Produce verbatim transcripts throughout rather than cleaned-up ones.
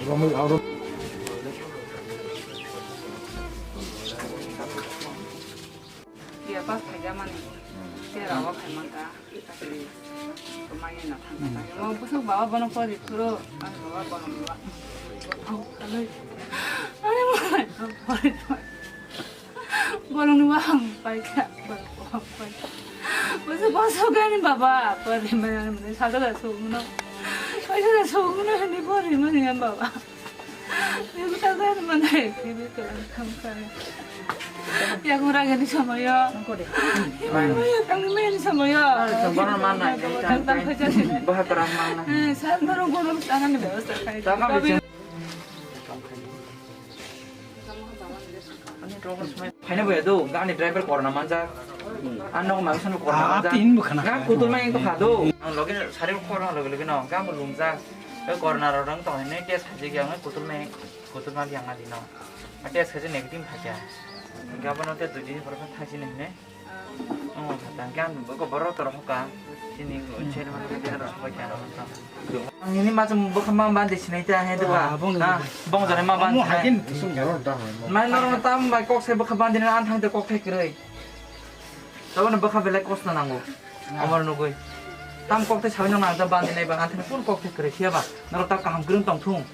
Ya, pas khaijamani. Tera o khaimanta. Kamaina thangkha. Mo busuk baba bono pori phuru. Ani baba bono baba. Ani mo. Bolong ni wahang paikha, bolong wahang paikha. Bose boso gani baba, pori mana mana saga da sugno. Paisa da sugno ni pori mana baba. Ni ta gani mana ni kalam kam kare. Ya gura gani samayo. Tangni men samayo. Tang tang khaja. Bahar terang mana. Sar maro guru tangan ni bebosta khai. Phaina boya do, gani driver korna manjak. Ang nok mangsa no korna Ah, manjak. Tin bukhana. Ga kutul mai to khado. Ang loge sari khor ang loge loge no, ga mo lungjak. E korna ro rang to ne test khaji ga ang kutul mai, kutul ma yang adi no. A test khaji negative khaja. Ga bono te dui din por kha thaji ne ne. Oh, tang kan bo ko boro tor hoka. Sini ko chairman ko dia ro hoka kya ro ta. Ang ini macam bokha ma bandi sinai ta he de ba. Ah, bong ni. Ha, bong jare ma bandi. Mo sinai. Hakin tusung jaro da hai mo. Mai nor tam bai kok sai bokha bandi na an thang te kok thai kroi. Tabo na bokha belai kos na nango. Amar nugui. Tam kok thai sawi no na da bandi nai ba an thang kun kok thai kroi siya ba. Nor ta kaham krung tong thung.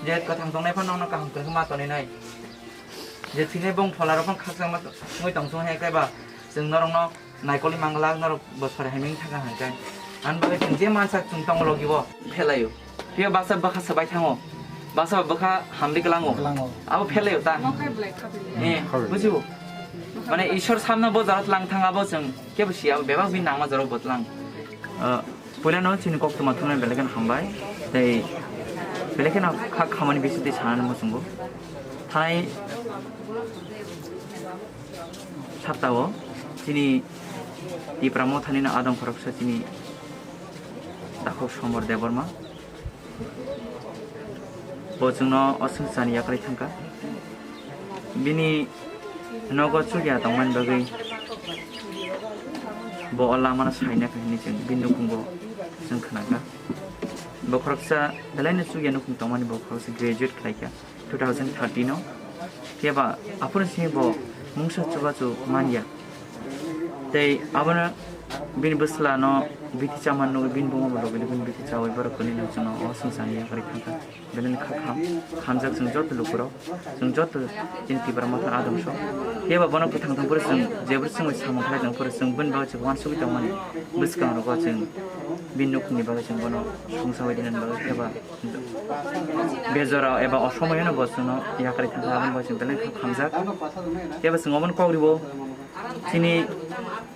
Je kwthang tongnai phano no kaham kwrwngkhe ma tonwi nai. Je thwinai bong phola rok phano khakchangma wngwi tong thung hai khe ba chwng norokno naikolwi mangla norok bo sori hai ming thangkha hai khe. Ani bagwi chwng je mansa chwng tongo logi bo phelaio. Phiya basa bwkha swbai thango. Basa bwkha hamri kwlango. Kwlango. Abo phelaio ta. Mo khai belai kha belai. Eh, kha belai. Bujibo? Mane Ishwar samno bo jora tlang thang abo chwng kebo siya bebak bini nangma jora bo tlang. Ah, Puilano chini koktwma thumnai belai kheno hambai. Tei belai kheno kha khamani bisingtwi sanani muchungo. Thai saptao chini Tipra Mothani no adong khoroksa chini takhuk Somor Debbarma. Bo chwngno o swngcharni yakarwi thangkha. Bini nogo chukya tongmani bagwi bo o lamano saina kha hinwi chwng bini nukhungo chwng khnakha. Bo khoroksa belaino chukya nukhung tongmani bo khoroksa graduate khlaikha two thousand thirteen o. Phiya ba aphuru simi bo mungsa chubachu manya. Tei abono bini bwsla no bithi chamani nugwi bini buma bo logi logi bini bithi chawi borok kwnwi no chwngno o swngcharni yakarwi thangkha. Belai no kha kham, hamjak chwng joto lukurok, chwng joto chini Tipra Motha adong sok. Phiya ba bono kwthang thang phuru chwng jebwrwi chwngno samung khlai tong phuru chwng bini bagwi chwng uansugwi tongmani bwskango chwng bini nukhungni bagwi chwng bono songsa bai dinani bagwi phiya ba bejora eba osomoyano bo chwngno yakarwi thangkha, aboni bagwi chwng belai kha hamjak. Phiya ba chwng obono kok ribo. Chini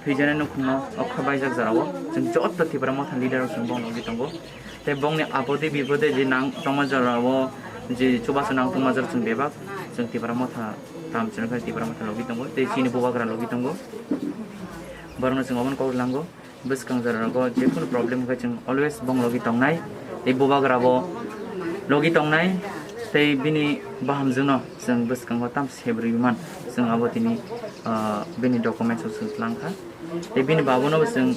thwijani nukhungno okha baijak jorao chwng joto Tipra Motha leader rok chwng bongni logi tongo. Tei bongni apode bipode je nang tongma jorao je chubachu nang tongma jora chwng bebak chwng Tipra Motha tam chwng khe Tipra Motha logi tongo tei chini bubagra logi tongo. Borokno chwng obono kok lango. Bwskang jora rogo je kunu problem hwnkhe chwng always bong logi tongnai, tei bubagra bo logi tongnai, tei bini bahamjwkno chwng bwskango tam sebrwi man, chwng abo tini, ah, bini documents rok chwng tlang kha, tei bini babuno bo chwng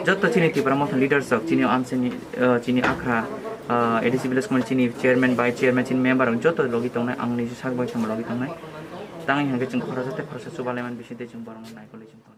joto chini Tipra Motha leaders rok, chini amchaini, ah, chini akhra, ah, A D C village committee chini chairman, vice chairman, chini member rok joto logi tongnai, ang niji sak bai tongma logi tongnai, tangwi hwnkhe chwng khoroksa tei khoroksa chubalaiman bising tei chwng borokno naikolwi chwng tongo.